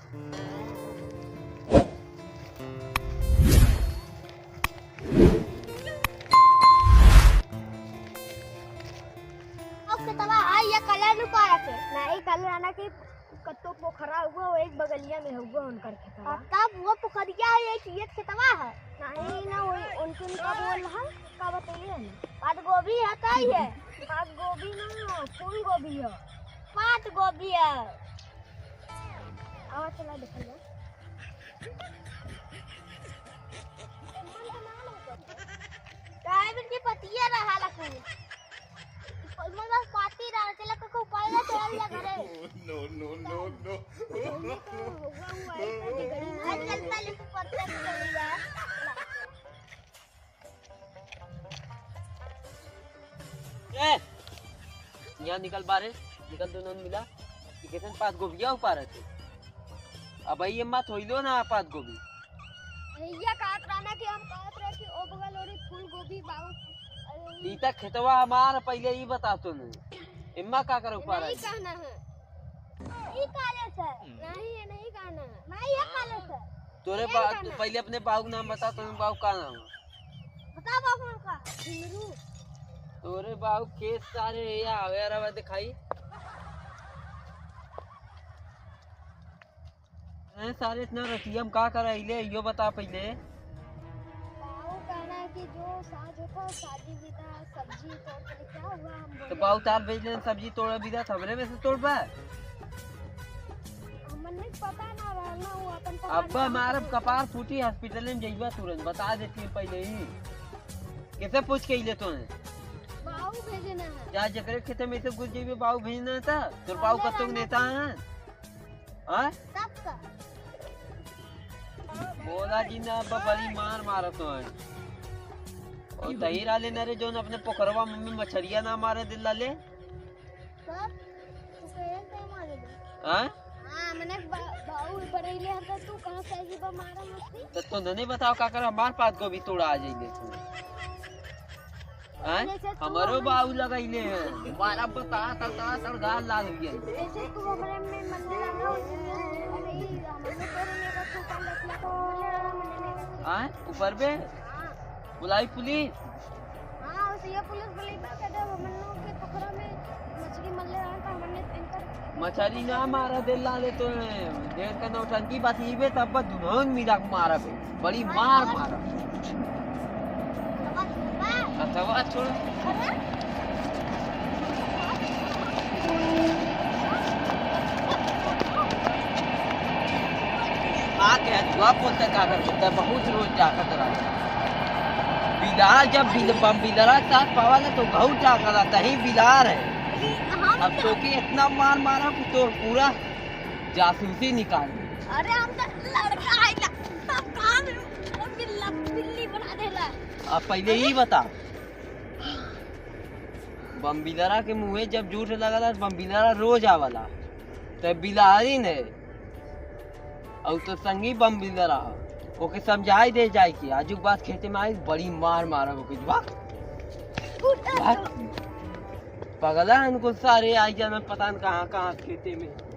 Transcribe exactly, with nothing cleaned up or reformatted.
अब खेतवा है, ये कलर नु पारा के। नहीं, कलर आना के कत्तो पोखरा हुआ, वो एक बगलिया में हुआ उनकर खेतवा। और तब वो पोखरिया है, एक ये खेतवा है। नहीं ना, वो उनके उनका बोल है, का बताइए ना। पात गोभी है, का ही है? पात गोभी ना, फूल गोभी है। पात गोभी है। आवा चला देखल जाए। काहे बिन के पतिया रहा लखन। मतलब पाती रहा, चला को उपाय ना चल जा घरे। No, no, no, no। आज चल पहले तू पत्ते चल जा। ए, यहाँ निकल बारे, निकल दोनों मिला। ये कैसन पात गोभिया उपारत है? अब ये मत होइलो ना पात गोभी। भैया कहत रहा ना कि हम कहत रहे कि ओ बगल ओरी फूल गोभी बाऊ। अरे ई तक खेतवा हमार, पहले ई बता तूने। इम्मा का करे उपारत नहीं है? कहना है। ई काले से। नहीं, ये नहीं कहना है। नहीं, ये काले से। तोरे ये बा-, कहना। तू पहले अपने बाऊ के नाम बता, तोरे बाऊ का नाम है? बता बाबू का, ढिंगरू। तोरे बाऊ खेत सारे है या आवे रवा दिखाई। ए सारे इतना रतिया में का कर अइले, यो बता पहले। बाऊ कहना है कि जो साँझ होता है, शादी विदा, सब्जी तोड़ के लेके आओ, हुआ हम तो बोले। बाऊ तार भेज देन सब्जी तोड़ा विदा, तो हमरे में से तोड़बा? हमने पता ना रहना, वो अपन पता अब्बा नहीं मारब कहाँ कपार फूटी, hospital में जइबा तुरंत, बता देती है पहले ही। कैसे पूछ के अइले तोने? बाऊ भेजना है। जा जकरे खेते में से घुस जइबे, बाऊ भेजना है ता? तोर बाऊ पहले कत्तो रहना नेता है? हाँ? तब का? बोला जी ना, अब्बा बड़ी मार मारत है। और तही रहले ना रे, जौन अपने पोखरवा में मछरिया ना मारे दिल लाले। तब? तू कहे थे मारे दे। हाँ? हाँ, मने बा-, बाऊ बरैले हन, तो तू कहाँ से आई बा मारा मस्ती? तो, तो नहीं बताओ का कर, हमार पात गोभी तोड़ा आ जाइले तू। हैं? जैसे तू हमरो हमरे बाऊ लगैले हैं। बारा बता, तड़, तड़, तड़, गाल लाल हो गया। जैसे तू हमरे में मल्ले लगा, वैसे मैं अरे, हमरे तोरे में का तू काल रखला, तो मल्ले लगा, मल्ले लगा। हैं? ऊपर बे? हाँ। बुलाई पुलिस? हाँ, उसे ये पुलिस बुलाई बा, कहते हमन लोग के पोखरा में मछली मल्ले रहा, तो हमने इनकर मछली ना मारा दे लाले तो है। देर का नौटंकी बतियेबे तब बस दुनों मिला के मारबे। बड़ी मार मारा। हथवा छोड़। आके हथवा पोते का कर देता है, बहुत रोज जाकर रहा। बिलार जब बिल-, बम बिलरा के साथ पावा ना तो बहुत जाकर रहता है, बिलार है। हम अब तो तोके इतना मार मारा कि तोर पूरा जासूसी निकाल दे। अरे हम तो लड़का आइला, तब काम बिल्ला, बिल्ली बना देला। अब पहले ही बता, बम्बिलरा के मुँहे जब जूठ लगला, बम्बिलरा रोज आवला, तो बिलारिन है, और तो संगी बम्बिलरा, ओके समझाई दे जाए कि आजू के बाद खेते में आई, बड़ी मार मारब ओके, भाग। भाग। पगला है इनको सारे आई जाना, पता न कहाँ कहाँ खेते में।